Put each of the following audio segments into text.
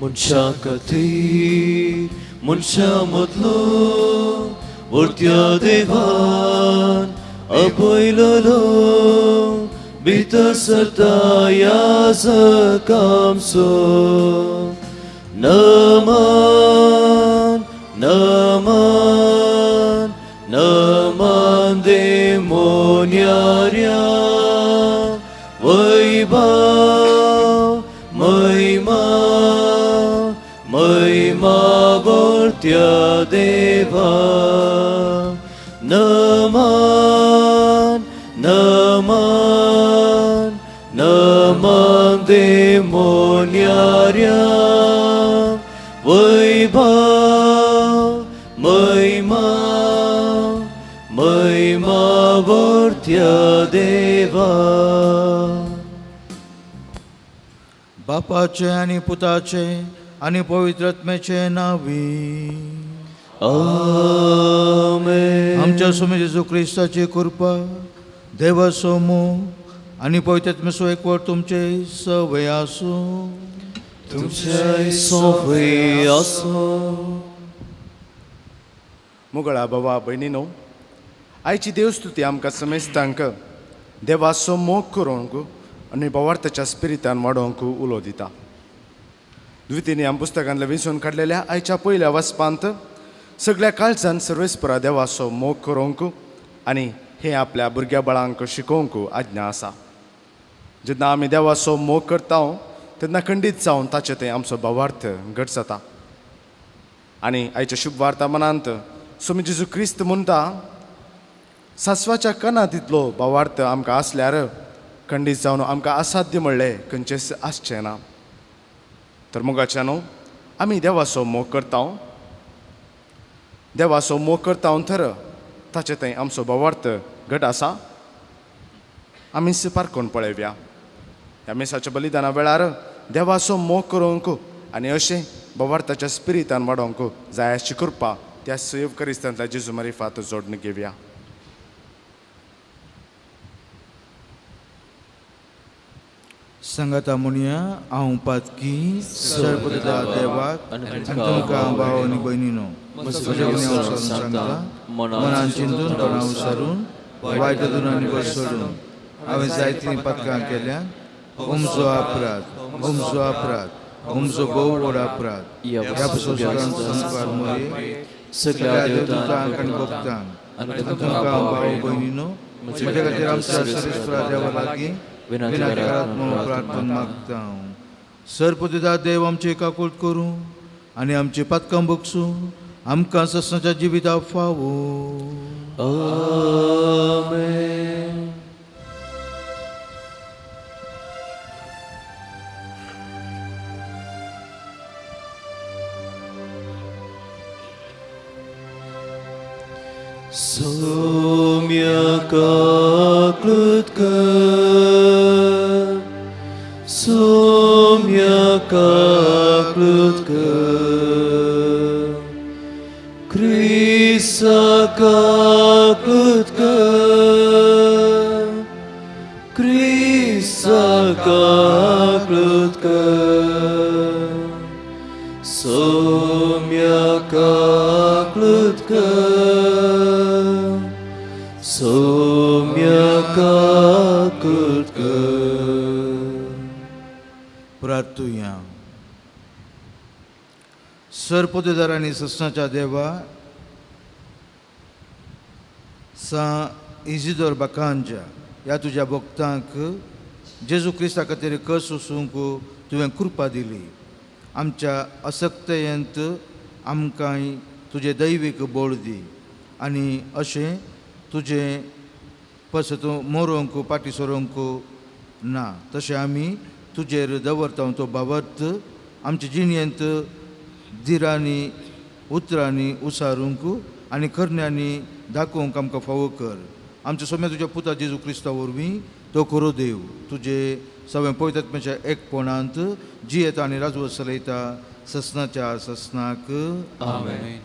मनशां खातीर मनशां मदलो वरत्या देवान आपयलोलो भितर सरता याजक आमचो. नमन नमन नमन देमोन्यार्या वैभव महिमा महिमा वर्त्या देवा. नमन नमन नमन देमोन्यार्या वैभव महिमा महिमा वर्त्या देवा. बापाचे आनी पुताचे आनी पवित्र आत्म्याचे नांवी आमेन. आमच्या स्वामी जेजू क्रिस्ताची कृपा, देवाचो मोग आनी पवित्र आत्म्याचो एकवट तुमचे सवय आसूं. तुमचे सवय आसूं. मुगळा बाबा भयणीनो, आयची देवस्तुती आमकां समेस्तांक देवाचो मोग करूंक आनी भावार्थाच्या स्पिरितान वाडोवंक उलो दिता. द्वितीय नियम पुस्तकांतल्या विंचून काडलेल्या आयच्या पयल्या वाचपांत सगळ्या काळजान सर्वेस्परा देवाचो मोग करूंक आनी हें आपल्या भुरग्या बाळांक शिकोवंक आज्ञा आसा. जेन्ना आमी देवाचो मोग करता तेन्ना खंडीत जावन ताचें तें आमचो भावार्थ घट जाता. आनी आयच्या शुभ वार्ता मनांत स्वामी जेजू क्रिस्त म्हणटा, सासवाच्या कनांत तितलो भावार्थ आमकां आसल्यार खंडीत जावन आमकां असाध्य म्हणलें खंयचेंच आसचें ना. तर मोगाच्या न्हू, आमी देवाचो मोग करता, देवाचो मोग करता तर ताचें थंय आमचो भावार्थ घट आसा. आमी पारखून पळोवया. ह्या मिसाच्या बलिदाना वेळार देवाचो मोग करूंक आनी अशें भावार्थाच्या स्पिरितान वाडोवंक जाय अशी कृपा त्या सेव क्रिस्तांतल्या जेजू मारिफात जोडून घेवया. सांगाता म्हणया, हांव पातकी सर्वदा देवाक आनी तुमकां भाव आनी भयणीनो म्हज्या गुन्यांव सांगता, मनान चिंतून तोंडां विसरून वायट धरून आनी बस सोडून हांवें जायतीं पातकां केल्यात. उमजो अपराध, उमजो अपराध, उमजो भोव व्हड अपराध. ह्या पुस्तकांत संस्कार मोरे सगळ्या देवतांक आनी भक्तांक आनी तुमकां भाव भयणीनो म्हज्या खातीर आमच्या सर्वेस्परा देवा लागीं विनंती करात म्हणून प्रार्थना मागता. सरपतिदा देव आमचे काकूट करूं आनी आमची पातकां बगसूं, आमकां ससनाच्या जिविता फावो. आमेन. सोम्या काकूट कर, सोम्या काकूट कर, क्रिस्ता काकूट कर, क्रिस्ता काकूट कर, सोम्या काकूट कर, सोम्या काकूट कर. प्रार्थुया. सरपदेदार आनी ससनाच्या देवा सां इजिदोर बाकांजा ह्या तुज्या भक्तांक जेजू क्रिस्ता खातीर कस सोसूंक तुवें कृपा दिली. आमच्या असक्तयेंत आमकां तुजें दैवीक बळ दी आनी अशें तुजें पसत मोरोंक पाटी सरोंक ना, तशें आमी तुजेर दवरता तो बाबत आमचे जिणेंत धिरांनी उतरांनी उसारूंक आनी करण्यांनी दाखोवंक आमकां फावो कर. आमच्या सोम्या तुज्या पुता जेजू क्रिस्ता वरवीं तो खरो देव तुजे सगळें पवित्र आत्म्याच्या एकपणांत जियेता आनी राजवट चलयता ससनाच्या ससनाक. आमेन.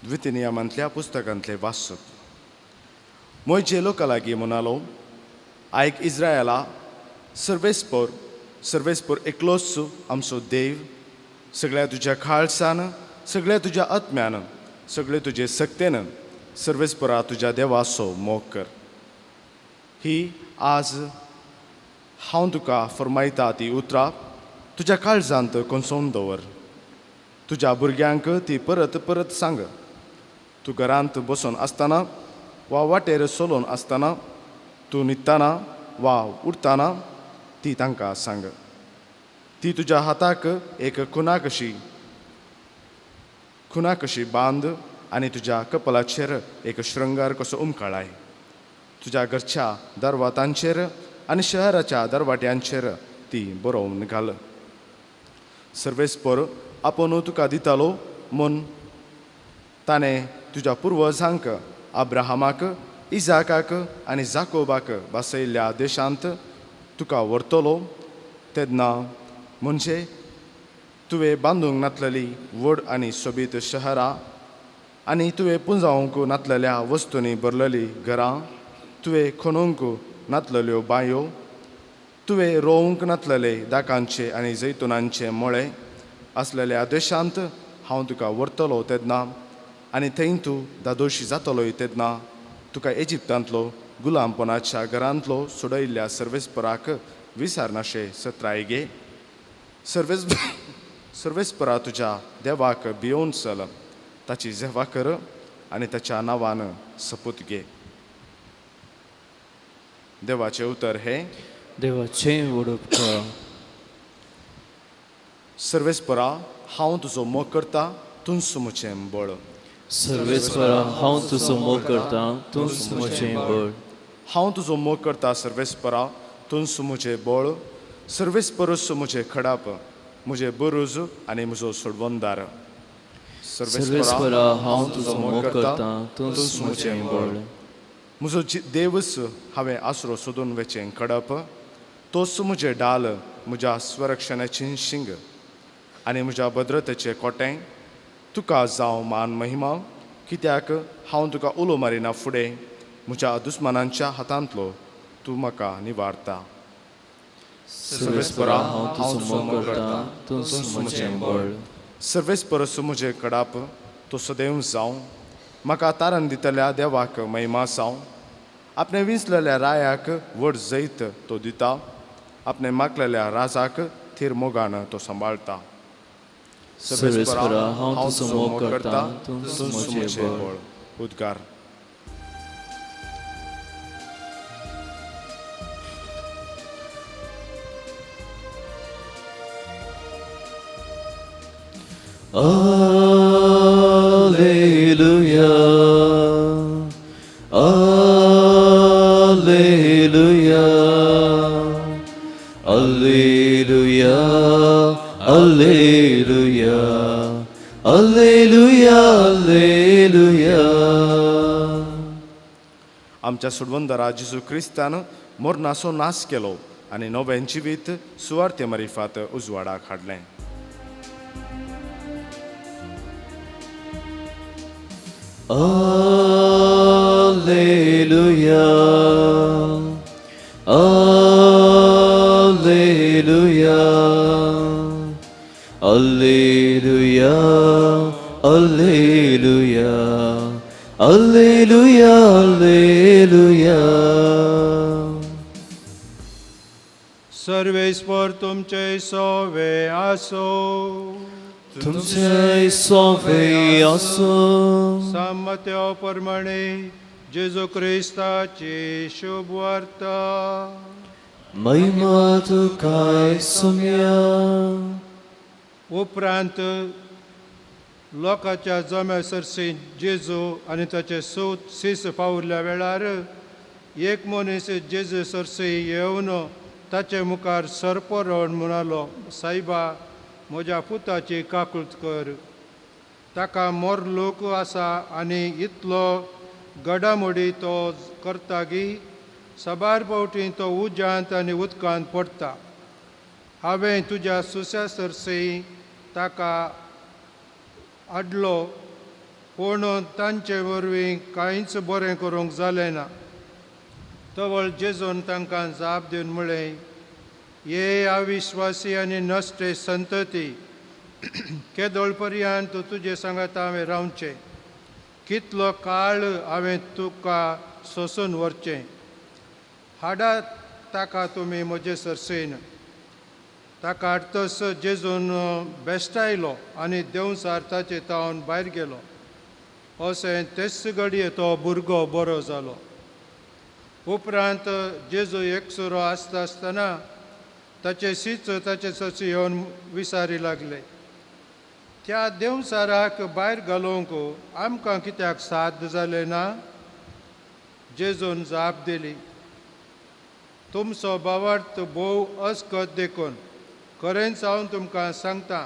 द्वितीनियमांतल्या पुस्तकांतले वाचप. मोयजे लोका लागीं म्हणालो, आयक इस्रायला, सर्वेस्पोर सर्वेस्पोर एकलोच आमचो देव. सगळ्या तुज्या खाळसान, सगळ्या तुज्या आत्म्यान, सगळे तुजे सक्तेन सर्वेस्पोरा तुज्या देवाचो मोग कर. ही आज हांव तुका फरमायता ती उतरां तुज्या काळजांत कोसोवन दवर. तुज्या भुरग्यांक ती परत परत सांग. तूं घरांत बसून आसतना वा वाटेर चलोवन आसतना, तूं न्हिदतना वा उठतना ती तांकां सांग. ती तुज्या हाताक एक खुना कशी बांद आनी तुज्या कपलाचेर एक शृंगार कसो उमकाळाय. तुज्या घरच्या दरवातांचेर आनी शहराच्या दरवाट्यांचेर ती बरोवन घाल. सर्वेस्पोर आपूण तुका दितालो म्हूण ताणें तुज्या पुर्वजांक अब्राहमाक, इजाकाक आनी जाकोबाक बसयल्ल्या देशांत तुका व्हरतलो तेन्ना, म्हणजे तुवें बांदूंक नातलेली व्हड आनी सोबीत शहरां आनी तुवें पुंजावंक नातलेल्या वस्तूंनी भरलेली घरां, तुवें खणूंक नातलेल्यो बांयो, तुवें रोवंक नातलेले दाकांचे आनी जैतुनांचे मळे आसलेल्या देशांत हांव तुका व्हरतलो तेन्ना आनी थंय तूं दादोशी जातलोय तेन्ना तुका इजिप्तांतलो गुलामपणाच्या घरांतलो सोडयल्ल्या सर्वेस्पराक विसारनाशे सत्राय गे. सर्वेस्परा तुज्या देवाक भियोवन चल, ताची सेवा कर आनी ताच्या नांवान सपूत घे. देवाचें उतर हें. देवाचें उडोवप. सर्वेस्परा हांव तुजो मोग करता, तूंच म्हजें बळ. सर्वेस्परा हांव तुजो मोग करता, तूंच म्हजें बळ. हांव तुजो मोग करता सर्वेस्परा, तूंच म्हजें बळ. सर्वेस्परूच म्हजें खडाप, म्हजें बुरूज आनी म्हजो सोडवणदार. सर्वेस्परा हांव तुजो मोग करता, तूंच म्हजें बळ. म्हजो देवच हांवें आसरो सोदून वेचें खडप, तोच म्हजें डाल, म्हज्या स्वरक्षणाचें शिंग आनी म्हज्या भद्रतेचें कोटें. तुका जावं मान महिमा, कित्याक हांव तुका उलो मारिना फुडें म्हज्या दुस्मानांच्या हातांतलो तूं म्हाका निवारता. सर्वेस्परा हांव तुजो मोग करता, तूंच म्हजें बळ. सर्वेस्परस म्हजें कडाप, तो सदैव जावं. म्हाका तारण दितल्या देवाक महिमा जावं. आपणे विंचलेल्या रायाक व्हड जैत तो दिता, आपणे मागलेल्या राजाक थीर मोगान तो सांबाळटा. सर्वेस्परा हांव तुजो मोग करता, तूंच म्हजें बळ. उद्गार. Alleluia, Alleluia, Alleluia, Alleluia, Alleluia, Alleluia. आमच्या सोडवणदारा जेजू क्रिस्तान मरणाचो नाश केलो आनी नवें जिवीत सुवार्ते मारिफात उजवाडाक हाडलें. Alleluia, Alleluia, Alleluia, Alleluia, Alleluia, Alleluia. सर्वेस्पर तुमचे सोवे आसो. तुमचे सोवे आसो. सामत्या प्रमाणे जेजू क्रिस्ताची शुभ वार्ता. महिमा तुकाय सुम्या. उपरांत लोकांच्या जम्या सरशी जेजू आनी ताचे सूत सीस पावुल्ल्या वेळार एक मनीस जेजू सरशी येवन ताचे मुखार सरपरोण म्हणालो, सायबा म्हज्या पुताची काकूत कर. ताका मोरलोक आसा आनी इतलो घडामोडी तो करता की सबार फावटी तो उज्यांत आनी उदकांत पडटा. हांवें तुज्या सुस्या सरशी ताका हाडलो पूण तांचे वरवीं कांयच बरें करूंक जालें ना. तवळ जेजून तांकां जाप दिवन म्हळें, ये अविश्वासी आनी नश्टे संतती, केदोळ पर्यंत तुजे सांगात हांवें रावचें? कितलो काळ हांवें तुका सोसून व्हरचें? हाडा ताका तुमी म्हजे सरसेन. ताका हाडतस जेजून बेश्टायलो आनी देंवचार ताचे तावन भायर गेलो. अशें तेच घडये तो भुरगो बरो जालो. उपरांत जेजू एकसुरो आसता आसतना ताचे सीच ताचे सच येवन विसारी लागले, त्या देंवचाराक भायर घालूंक आमकां कित्याक साध्य जालें ना? जेजून जाप दिली, तुमचो भावार्थ भोव अस्कत देखून खरेंच हांव तुमकां सांगता,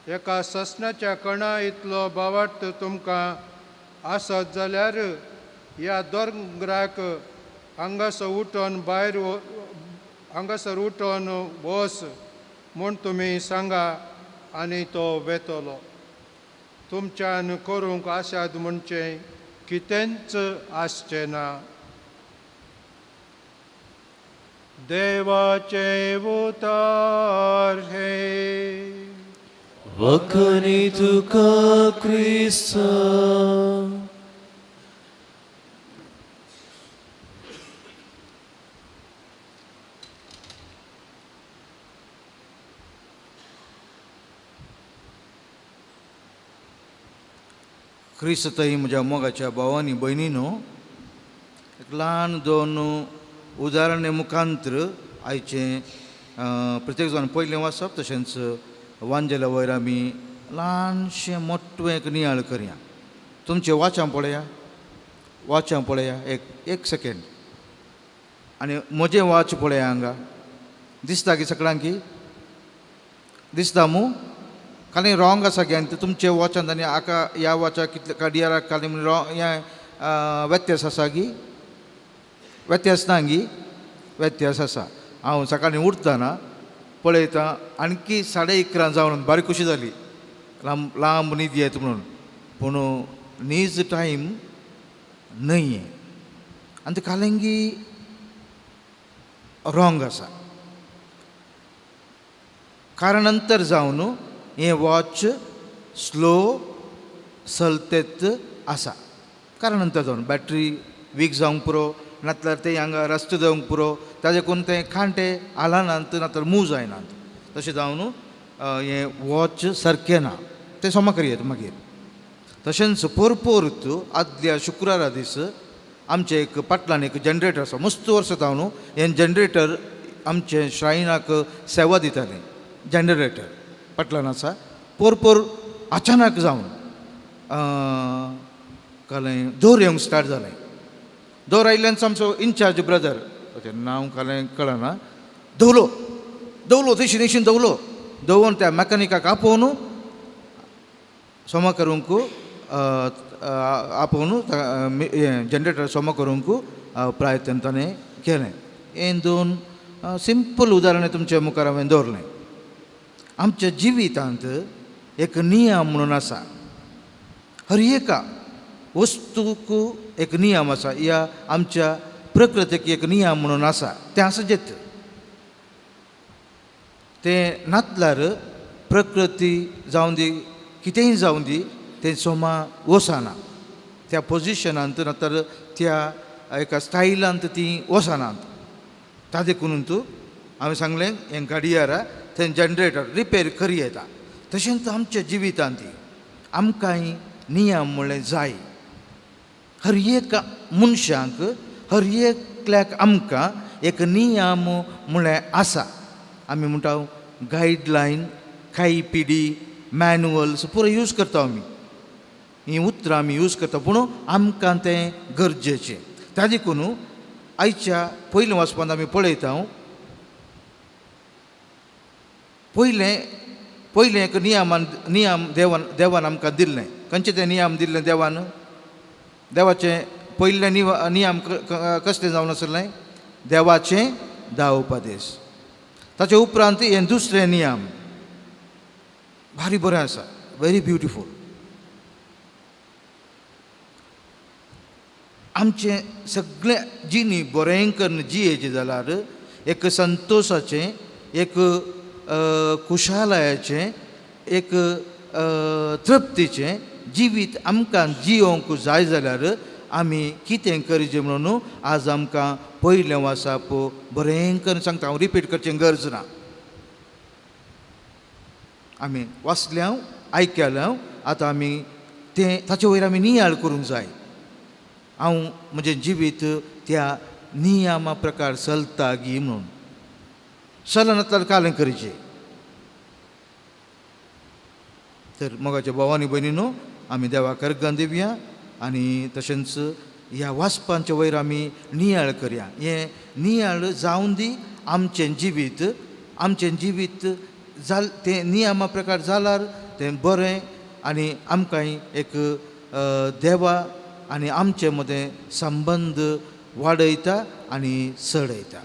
एका ससनाच्या कणा इतलो भावार्थ तुमकां आसत जाल्यार ह्या दोंगराक हांगासर उठोन भायर हांगासर उठोन वस म्हूण तुमी सांगा आनी तो वेतलो. तुमच्यान करूंक आसात म्हणचें कितेंच आसचें ना. देवाचें उतर हें. वखणी तुका क्रिस्ता. क्रिस्तई म्हज्या मोगाच्या भावांनी भयणीनो, एक ल्हान दोन उदाहरणे मुखांत्र आयचें प्रत्येक जाण पयलें वाचप तशेंच वांजेल्या वयर आमी ल्हानशें मोटवें एक नियाळ करया. तुमचें वाचां पळया, वाचां पळया एक एक सेकेंड, आनी म्हजें वाच पळया हांगा दिसता की सगळ्यांक दिसता मू? खाली रॉंग आसा की आनी तुमचे वॉचांत आनी आका ह्या वॉचाक कितले काडियाराक खाली रॉंग हें व्यत्यास आसा की? व्यत्यास ना गी? व्यत्यास आसा. हांव सकाळीं उठतना पळयता आणखी 11:30 जावन बारीक खुशी जाली, लांब लांब न्हीद येत म्हणून, पूण नीज टायम न्हय आनी ते कालेंगी रॉंग आसा. कारण अंतर जावन हें वॉच स्लो सलतेत आसा. कारण अंतर जावन बॅटरी वीक जावंक पुरो, नातल्यार तें हांगा रस्तो जावंक पुरो, ताजे करून तें कांटे हालनात नातर मूव जायनात. तशें जावन हें वॉच सारकें ना, तें सोमा करयेत मागीर. तशेंच पोरपोरत आदल्या शुक्रारा दीस आमचें एक पाटलान एक जनरेटर आसा, मस्त वर्सां जावन हें जनरेटर आमचें श्रायनाक सेवा दितालें. जनरेटर पाटलान आसा. पोरपोर अचानक जावन कालें दोर येवंक स्टार्ट जालें. दोर आयिल्ल्यान आमचो इन्चार्ज ब्रदर, ताचें नांव कालें कळना, दवलो दवलो तेशी तेशीन दवलो, दवरून त्या मॅकॅनिकाक आपोवन सोमा करूंक आपोवन जनरेटर सोमा करूंक प्रयत्न ताणें केलें. हें दोन सिंपल उदाहरणां तुमच्या मुखार हांवें दवरलें. आमच्या जिवितांत एक नियम म्हणून आसा, हर एका वस्तूक एक नियम आसा, ह्या आमच्या प्रकृतीक एक नियम म्हणून आसा, तें आसा जेत तें नातल्यार प्रकृती जावं दी कितेंय जावं दी तें सोमा वचना, त्या पोजिशनांत नातर त्या एका स्टायलांत ती वचनात. ता देखून तूं हांवें सांगलें हें गाडयार तें जनरेटर रिपेर करी येता. तशेंच आमच्या जिवितांत आमकांय नियम म्हणलें जाय. हर एक मनशांक हर एकल्याक आमकां एक नियम म्हणलें आसा. आमी म्हणटा गायडलायन, कांय पिडी, मॅन्युअल्स पुरो यूज करता आमी, हीं उतरां आमी यूज करता, पूण आमकां तें गरजेचें. त्या देखून आयच्या पयलें वाचपांत आमी पळयता, पयलें पयलें एक नियमान नियम देवान देवान आमकां दिल्लें. खंयचें तें नियम दिल्लें देवान? देवाचें पयलें नियम कसलें जावन आसलें? देवाचें 10 उपदेश. ताचे उपरांत हें दुसरें नियम भारी बरें आसा, व्हेरी ब्युटिफूल. आमचें सगळें जिणी बरें करून जियेचें जाल्यार एक संतोशाचें, एक खुशालायाचें, एक तृप्तीचें जिवीत आमकां जियोवंक जाय जाल्यार आमी कितें करचें म्हणून आज आमकां पयलें वाचप बरें करून सांगता. हांव रिपीट करचें गरज ना. आमी वाचल्या, आयकल्या, आतां आमी तें ताचे वयर आमी नियाळ करूंक जाय. हांव म्हजें जिवीत त्या नियमा प्रकार चलता गी म्हणून चलनातल्यार कालें करचें. तर मोगाच्या भाव आनी भयणीनो, आमी देवाक अर्गां दिवया आनी तशेंच ह्या वाचपांच्या वयर आमी नियाळ करया. हें नियाळ जावन दी आमचें जिवीत, आमचें जिवीत जाल तें नियमा प्रकार जाल्यार तें बरें आनी आमकांय एक देवा आनी आमचे मदें संबंद वाडयता आनी चडयता.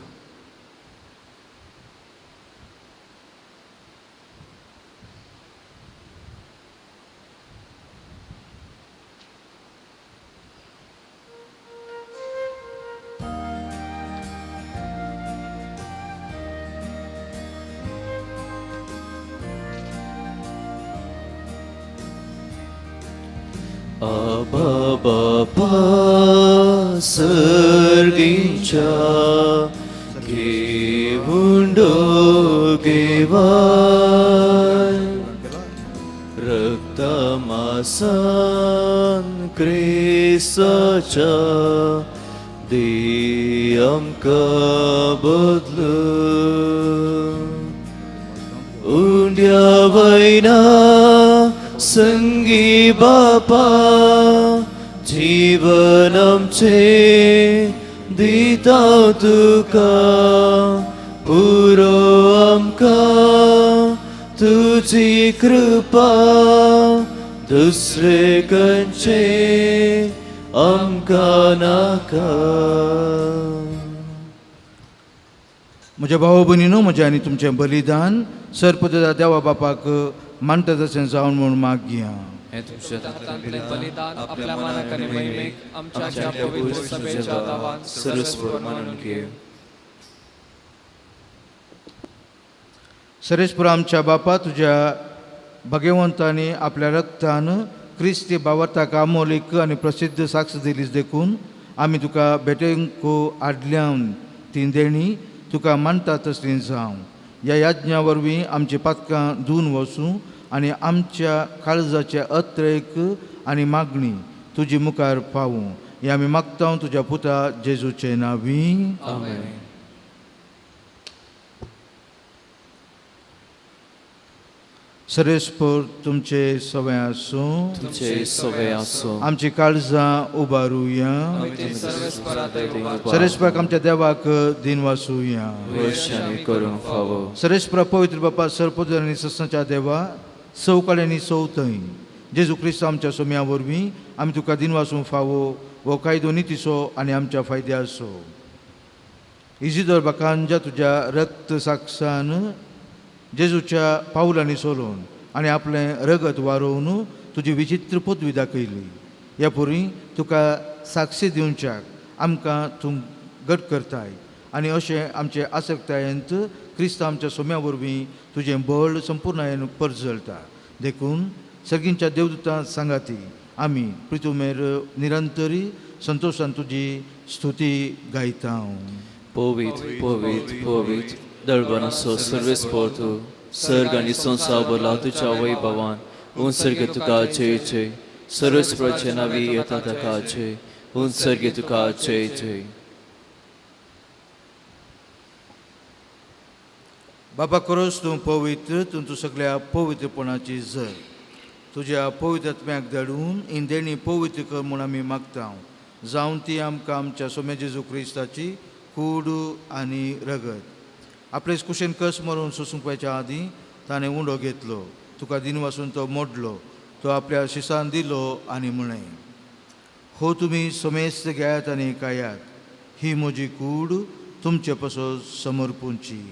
आबा बापा सर्गींच्या घेवंडो घेवाय रक्तमासान क्रिस्ताच्या दी आमकां बदलू उंड्या वयना संगी बापा जीवन आमचे दिता तुका पुरो आमकां तुजी कृपा दुसरे खंयचे आमकां नाका. म्हज्या भाव भयणीनो, म्हजें आनी तुमचें बलिदान सरपदा देवा बापाक मानता तशें जावन म्हूण मागया. बलिदान आपल्या मनाक आनी महिमेक आमच्या पवित्र सभेच्या नांवान सर्वेस्पर मानून घे. सर्वेस्पर आमच्या बापा, तुज्या भगवंतांनी आपल्या रक्तान क्रिस्ती बावरताक आमोलीक आनी प्रसिद्ध साक्ष दिलीस देखून आमी तुका भेटेंक आडल्यान ती देणी तुका मानता तसली जावं. ह्या याज्ञा वरवीं आमची पातकां धुवन वसूं आनी आमच्या काळजाचे अत्रेक आनी मागणी तुजी मुखार पावूं. हें आमी मागता तुज्या पुता जेजूचे नांवी. आमेन. सर्वेस्पर तुमचे सवय आसूं, तुमचे सवय आसूं. आमची काळजां उबारुया. सर्वेस्पराक आमच्या देवाक दिन वासूया. करूंक फावो. सर्वेस्परा पवित्र बापा, सरपद आनी सस्नाच्या देवा, सवकाळी आनी सवथंय जेजू क्रिस्त आमच्या सोम्या वरवीं आमी तुका दिन वासूंक फावो हो कायदो नितीचो आनी आमच्या फायद्याचो. इजिदोर बाकांजा तुज्या रक्त साक्षान जेजूच्या पावलांनी सोलोवन आनी आपलें रगत वारोवन तुजी विचित्र पदवी दाखयली. ह्या पुरी तुका साक्षी दिवच्याक आमकां तूं घट करताय आनी अशें आमचे आसक्तायेंत क्रिस्त आमच्या सोम्या वरवीं तुजें बळ संपूर्णायेन परजळटा. देखून सर्गींच्या देवदूतां सांगाती आमी प्रितुमेर निरंतरी संतोशान तुजी स्तुती गायता. पवित्र पवित्र पवित्र दळबनाचो सर्वेस्पर तूं, सर्ग आनी संवसार भरला तुज्या वैभवान. उत्सर्ग तुका जय जय. सर्वेस्पराचे नांवी येता ताका जय. उत्सर्ग तुका जय जय. बाबा खरोच तूं पवित्र, तूं तूं सगळ्या पवित्रपणाची जर तुज्या पवित्र आत्म्याक धाडून इंदेणी पवित्र कर म्हूण आमी मागता. जावन ती आमकां आमच्या सोम्या जेजू क्रिस्ताची कूड आनी रगत आपले कुशेन कस मरून सोसूंक वयच्या आदीं ताणें उंडो घेतलो, तुका दिनवासून तो मोडलो, तो आपल्या शिसान दिलो आनी म्हळें, हो तुमी समेस्त घेयात आनी खायात, ही म्हजी कूड तुमचे पासत समर्पूंची.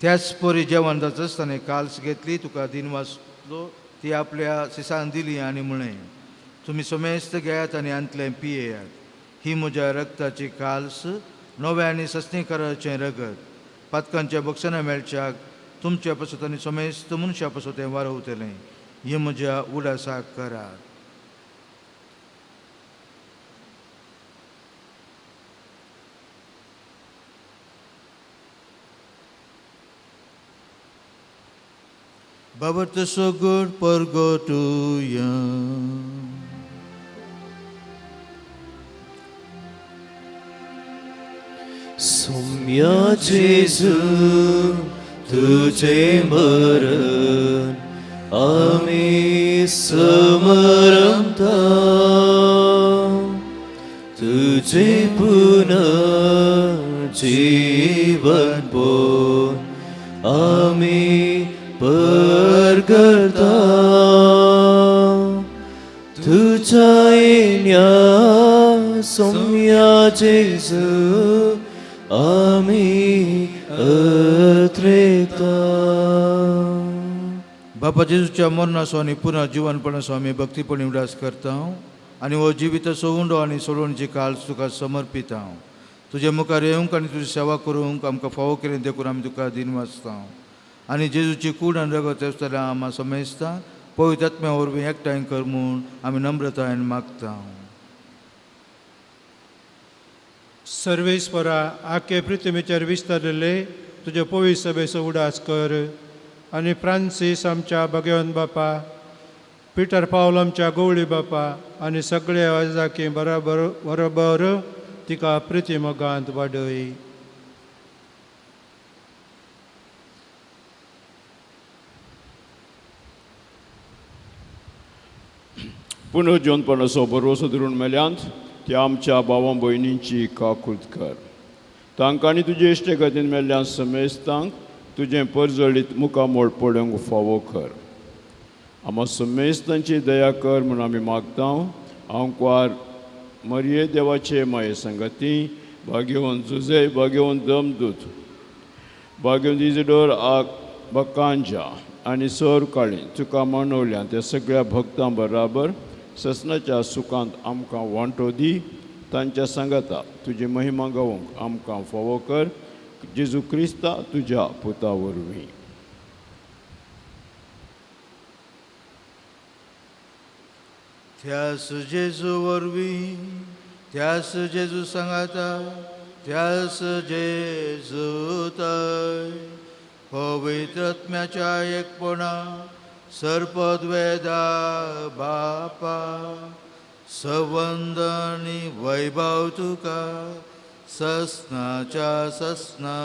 त्याच परी जेवण जाता आसतना काल्स घेतली, तुका दिन वाचलो, ती आपल्या सिसान दिली आनी म्हळें, तुमी समेस्त घेयात आनी आंतलें पियेयात. ही म्हज्या रक्ताची काल्स, नवें आनी सस्नीकराचें रगत, पातकांच्या बक्षां मेळच्याक तुमच्या पासत आनी समेस्त मनशा पासत तें वारवतलें. हें म्हज्या उडासाक करात. बाबा तसो गोड परगटुया. सोम्या जेजू तुझे मरण आमी समरमता, तुझे पुनर्जीवन पोन आमी परगता. तुझ्या येण्या सोम्या जेजू आमी अत्रेता. बापा जेजूच्या मरणाचो आनी पुनः जिवनपणाचो आमी भक्तीपणी उडास करता आनी हो जिविताचो उंडो आनी सोडवणीची काल्स तुका समर्पिता. तुजे मुखार येवंक आनी तुजी सेवा करूंक आमकां फावो केली देखून आमी तुका दिन वाचता. आनी जेजूची कूड आनी रगत आसतल्या आमा समेस्ता पवित्र आत्म्या वरवीं एकठांय कर म्हूण आमी नम्रतायेन मागता. सर्वेस्परा आखे पृथ्वीचेर विस्तारिल्ले तुजे पवित्र सभेचो उडास कर आनी फ्रांसीस आमच्या भगवंत बापा, पिटर पावल आमच्या गवळी बापा आनी सगळे अजाकी बरोबर बरोबर तिका प्रिती मोगांत वाडय. पुनर्जीवनपणाचो भरवसो धरून मेल्यांत त्या आमच्या भावां भयणींची काकूत कर. तांकां तुजे इश्टे गतीन मेल्ल्या समेस्तांक तुजें परजळीत मुखामोळ पळोवंक फावो कर. आमा समेस्तांची दया कर म्हूण आमी मागता. आंकवार मरिये देवाचे माये संगती भाग्यवंत जुझे, भाग्यवंत दमदूत, भाग्यवंत इजिडोर आक बकांजा आनी सर काळी तुका मानवल्या त्या सगळ्या भक्तां बराबर ससनाच्या सुखांत आमकां वांटो दी. तांच्या सांगाता तुजी महिमा गावंक आमकां फावो कर. जेजू क्रिस्ता तुज्या पुता वरवीं. त्यास जेजू वरवीं, त्यास जेजू सांगाता, त्यास जेजू तय पवित्र आत्म्याच्या एकपणा सर्पद्वेदा बापा सवंदनी वैभव तुका ससनाच्या ससना.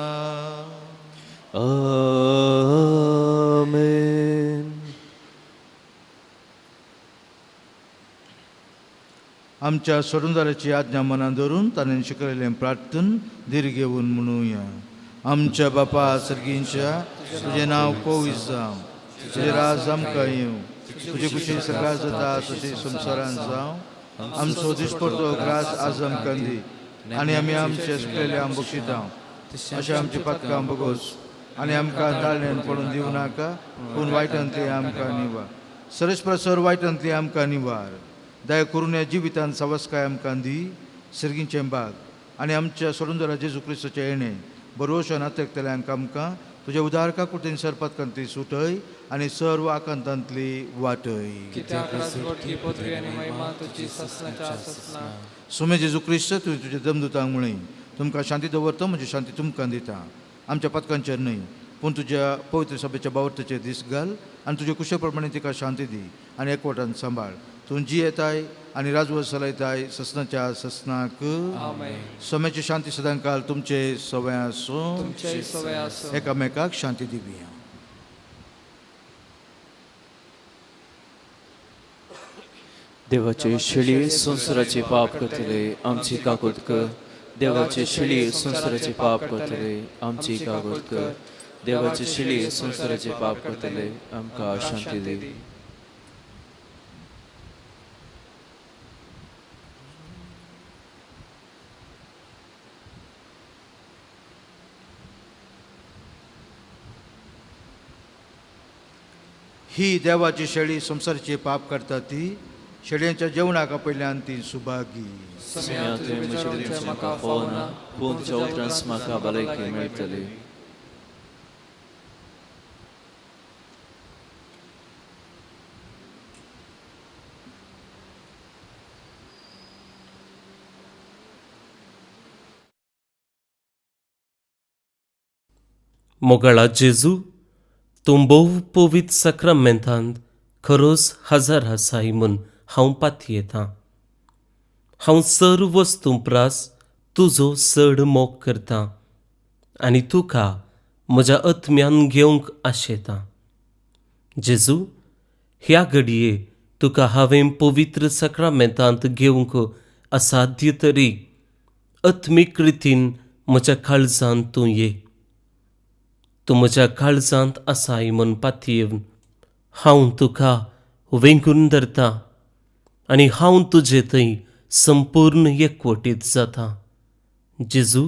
आमेन. आमच्या सोडूनदाराची आज्ञा मनान धरून ताणें शिकयलें प्रार्थन धीर घेवन म्हणुया. आमच्या बापा सर्गींच्या, तुजें नांव पवित्र जावं, तुजें राज आमकां येवं, तुजे कुशीन सगळ्या जाता तशी संवसारान जावं. आमचो दिसपडतो ग्रास आज आमकां दी आनी आमी आमचे सुकलेले आम बक्षिता अशें आमची पातकां बगोस आनी आमकां ताळण्यान पडून दिवं नाका, पूण वायटांतली आमकां निवार. सरस्पर सर वायटांतली आमकां निवार. दया करून ह्या जिवितान सवस्काय आमकां दी. सर्गींचें बाग आनी आमच्या सोडूनदारा जेजू क्रिस्ताचें येणें बरोवशा नातेकतल्यांक आमकां तुज्या उदारका कुटीन सरपातकांतली सुटय आनी सर्व आकांतांतली वाटय. सुमे जेजू क्रिस्त तुवें तुज्या दमदुतांक म्हळें, तुमकां शांती दवरता म्हणजे शांती तुमकां दिता. आमच्या पातकांचेर न्हय पूण तुज्या पवित्र सभेच्या बावर्ताचेर दीस घाल आनी तुजे कुशे प्रमाणे तिका शांती दी आनी एकवटान सांबाळ. तूं जी येताय आनी राजवट चलयताय ससनाच्या ससनाक. सम्याची शांती सदांकाल तुमचे सवय आसूं. एकामेकाक शांती दिवया. देवाचे शिळी संवसाराचे पाप करतले आमची काकूत कर. देवाचे शिळी संवसाराचे पाप करतले आमची काकूत कर. देवाचे शिळी संवसाराचे पाप करतले आमकां शांती दी. ही देवाची शेळी संवसाराचे पाप करता ती शेळयांच्या जेवणाक आपयल्यान ती सुभागी. म्हाका फावना पूण तुज्या उतरांस म्हाका भलायकी मेळटली. मोगाळा जेजू, तूं भोव पवित्र साक्रामेंतांत खरोच हजर आसाय म्हूण हांव पातयेतां. हांव सर्व वस्तूं प्रास तुजो चड मोग करतां आनी तुका म्हज्या आत्म्यान घेवंक आशेतां. जेजू, ह्या घडये तुका हांवें पवित्र साक्रामेंतांत घेवंक असाध्य तरी आत्मीक रितीन म्हज्या काळजांत तूं ये. तूं म्हज्या काळजांत आसाय म्हूण पातयेवन हांव तुका वेंगून धरतां आनी हांव तुजे थंय संपूर्ण एकवटीत जाता. जेजू,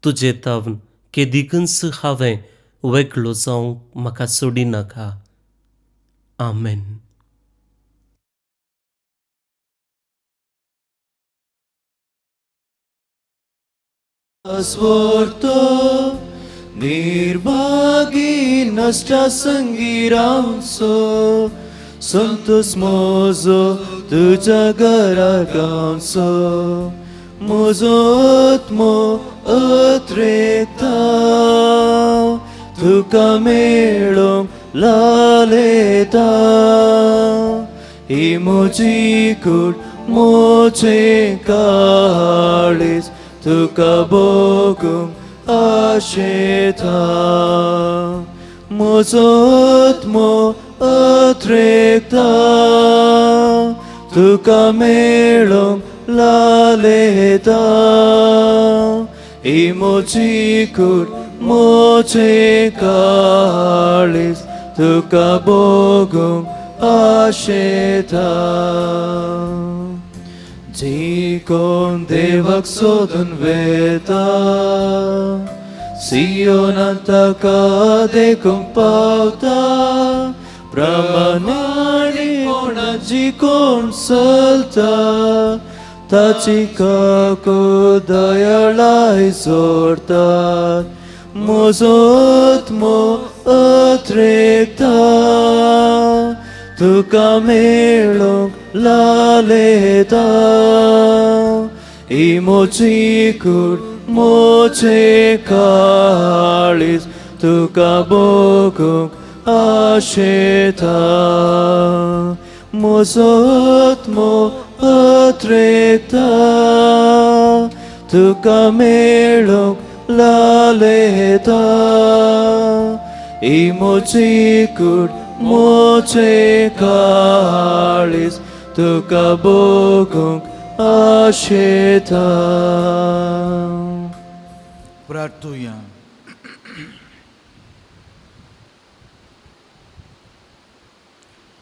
तुजे तावन केदिकूच हांवें वेगळो जावंक म्हाका सोडिनाका. आमेन. निर्भागी नश्टा संगी रावचो संतोष म्हजो तुज्या घरा गावचो. म्हजो आत्मो अत्रेकता तुका मेळोंक लालेता. ही म्हजी कूड म्हजें काळीज तुका भोगूंक आशेता. म्हजो आत्मो अत्रेकता तुका मेळोंक लालेता. ही म्हजी कूड म्हजें काळीज तुका भोगूंक आशेता. जी कोण देवाक सोदून वेता सियोनांत ताका देखूंक पावता. प्रमाणांनी कोणाची कोण चलता ताची काकू दयाळाय जोडतात. म्हजो आत्मो अत्रेकता तुका मेळोंक लालेता. ही म्हजी कूड म्हजें काळीज तुका भोगूंक आशेता. म्हजो आत्मो अत्रेकता तुका मेळोंक लालेता. ही म्हजी कूड म्हजें काळीज तुका भोगूंक आशेता. प्रार्थुया.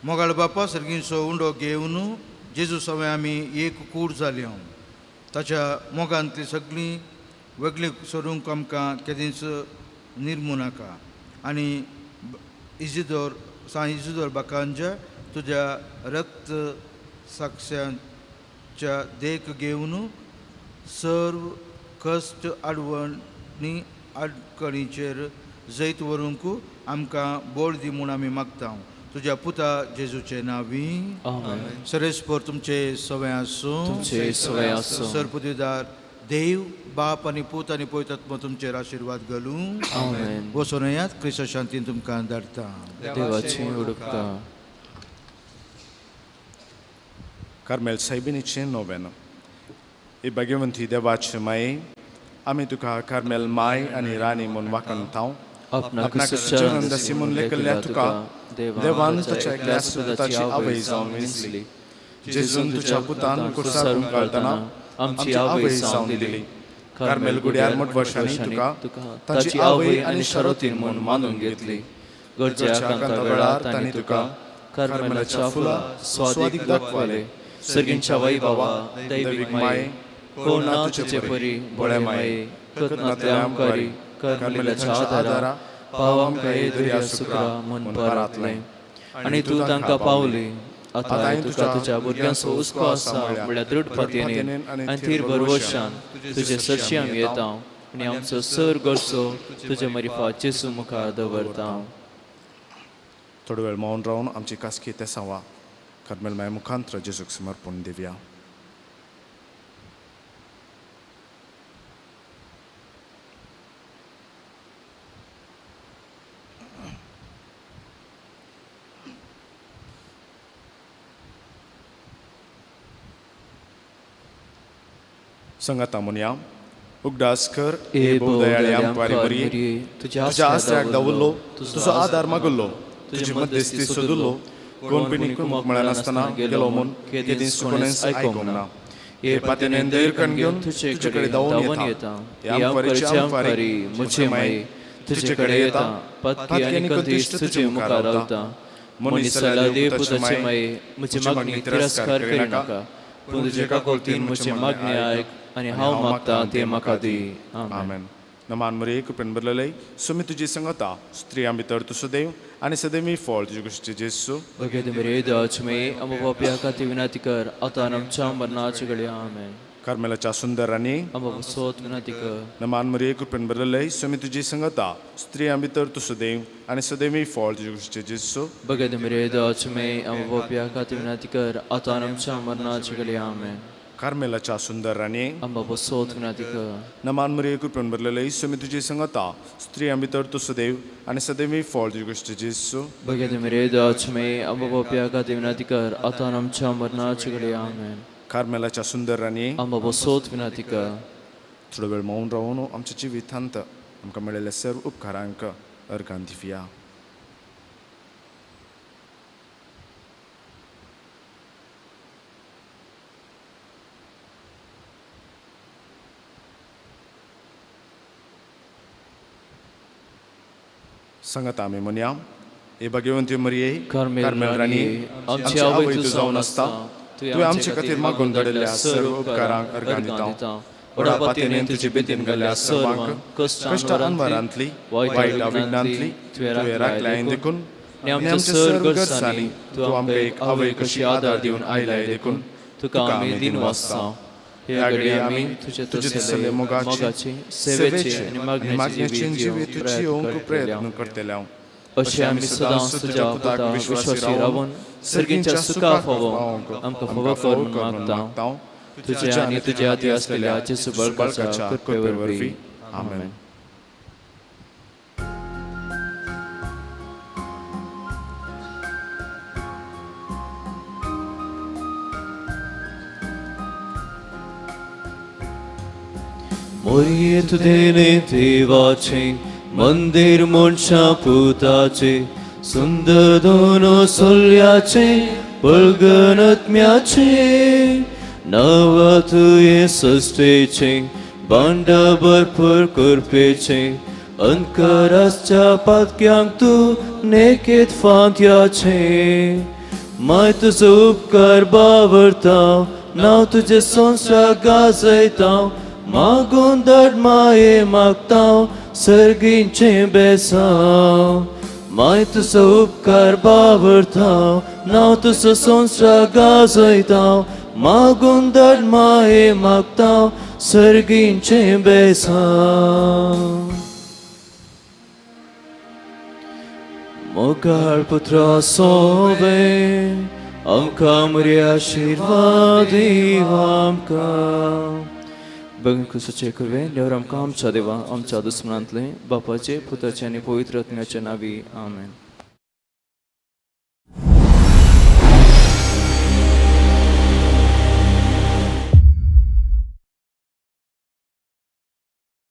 मोगाळ बापा सर्गींचो उंडो घेवन जेजू सवें आमी एक कूड जाल्या. ताच्या मोगांतली सगळीं वेगळीं सोडूंक आमकां केदींच निर्मू नाका. आनी इजिदोर सांत इजिदोर बाकांच्या तुज्या रक्त साक्षांच्या देख घेवन सर्व कश्ट आडवणी आडखणीचेर जैत व्हरूंक आमकां बळ दी म्हूण आमी मागता. तुज्या पुता जेजूचे नांवी. सरेस्पर तुमचे सवें आसूं. सर पुतीदार देव बाप आनी पूत आनी पवित्र आत्मो तुमचेर आशिर्वाद घालूं. वचून येयात. क्रिस्त शांतीन तुमकां धाडटा. देवाची उडपता. कार्मेल सायबिणीचें नोवेन. ही भाग्यवंती देवाचे माये, आमी तुका कार्मेल माय आनी राणी म्हूण वाखणतांव. आपणाक सच्चिदानंदासी म्हूण लेखिल्ल्या तुका देवान ताच्या एकल्या सुताची आवय जावन वेंचली. जेजून तुज्या पुतान कुर्सार घालतना आमची आवय जावन दिली. कार्मेल गुड्यार मठवर्षांनी तुका ताची आवय आनी शरतीन म्हूण मानून घेतली. गरजेच्या आकांता वेळार तांणी तुका कार्मेलाच्या फुलां स्वादीक दाखवले. सर्गींच्या वैभवा दैवीक माये, कोण ना तुजे परी बळे माये, कथनांतल्या आमकारी कार्मेलाच्या आदारा पाव आमकां हे दर्या सुक्रा म्हूण परातलें. आनी तूं तांकां पावली. आतां तुका तुज्या भुरग्यांचो हुस्को आसा म्हळ्यार दृढ पातयेन आनी थीर भरवशान तुजे सरशी आमी येता आनी आमचो सर गरजो तुजे मरिफा जेजू मुखार दवरता. थोडो वेळ मौन रावन आमची कासकी तेसांवा कार्मेल माय मुखांत्र जेजूक समर्पण दिवया. संगता म्हणया, उगडास कर ए भोवदयाळे आमकां बरी, तुज्या आसऱ्याक दावल्लो, तुजो आदार मागल्लो, तुजी मध्यस्थी सोदुल्लो, कोण पिणी कुमक मेळनासतना गेलो म्हूण केदींच कोणेंच आयकूंक ना. हे पातयेन धैर्य घेवन तुजे कडेन धांवून येता. हे आमकारीचे आमकारी म्हजे माये तुजे कडेन येता, पातकी आनी कधीच तुजे मुखार रावता. मनीस जाल्यार देव पुताचे माये म्हजी मागणी तिरस्कार करिनाका, पूण तुजे काकुळतीन म्हजी मागणी आयक आनी हांव मागता तें म्हाका दी. आमेन. नमान मरिये, कृपेन भरलेले, सुमी तुजी संगता, स्त्रियां भितर तूं सदैव आनी सदैवी फळ तुजे कुशीचे जेजू. भगेत मरिये, देवाची माये, आमकां पापयां खातीर विनंती कर, आतां आनी आमच्या मरणाच्या घडये. आमेन. कार्मेलाच्या सुंदर राणी, आमकां सोद विनंती कर. नमान मरिये, कृपेन भरलेले, सुमी तुजी संगता, स्त्रियां भितर तूं सदैव आनी सदैवी फळ तुजे कुशीचे जेजू. भगेत मरिये, देवाची माये, आमकां पापयां खातीर विनंती कर, आतां आनी आमच्या मरणाच्या घडये. आमेन. कार्मेलाच्या सुंदर राणी, आमकां सोद विनंती कर. नमान मरिये, कृपेन भरलेले, सुमी तुजी संगता, स्त्रियां भितर तूं सदैव आनी सदैवी फळ तुजे कुशीचे जेजू. भगेत मरिये, देवाची माये, आमकां पापयां खातीर विनंती कर, आतां आनी आमच्या मरणाच्या घडये. आमेन. कार्मेलाच्या सुंदर राणी, आमकां सोद विनंती कर. थोडो वेळ मौन रावन आमच्या जिवितांत आमकां मेळिल्ल्या सर्व उपकारांक अर्गां दिवया. संगता आमी म्हणया, हे भाग्यवंती मरिये, कार्मेल राणी, आमची आवय तूं जावन आसता, तुवें आमचे खातीर मागून धाडिल्ल्या सर्व उपकारांक अर्गां दिता. व्हडा पातयेन तुजे बेतीन गेल्ल्या सर्वांक कश्ट अनवरांतली, वायट विघ्नांतली तुवें राखल्याय देखून आनी आमच्या सर्व गरजांनी तूं आमकां एक आवय कशी आदार दिवन आयल्याय देखून तुका आमी दिनवासता. ह्या घडये आमी तुजे तसले मोगाचे, सेवेचे आनी मागण्याचे जिवीत जियोवंक प्रयत्न करतले. अशें आमी सदांच तुज्या पुताक विश्वासी रावन सर्गींच्या सुखा फावो आमकां फावो कर म्हूण मागता, तुज्या आनी तुज्या आदी आसलेल्या जेजू बाळकाच्या कृपे वरवीं. आमेन. मोरये तुदेने देवाचे मंदिर मनशा पुताचे सुंदर दोनो सोल्याचे पळगणत्म्याचे नव तुये सस्तेचे भांड भरपूर करपेचे अंकराच्या पातक्यांक तूं नेकेत फांत्याचे. माय तुजो उपकार बावरता, नांव तुजें संवसार गाजयता, मागून धाड माये मागता सर्गींचें बेसांव. माय तुजो उपकार बावरता, नांव तुजो संवसार गाजयता, मागून धाड माये मागता सर्गींचें बेसांव. मोगाळ पुत्रा सोवे आमकां मरे आशिर्वाद दीव आमकां. बघून कुसाचे कुरवे देवर आमकां आमच्या देवा आमच्या दुस्मनांतले बापाचे पुताचे आनी पवित्र आत्म्याचे नांवी. आमेन.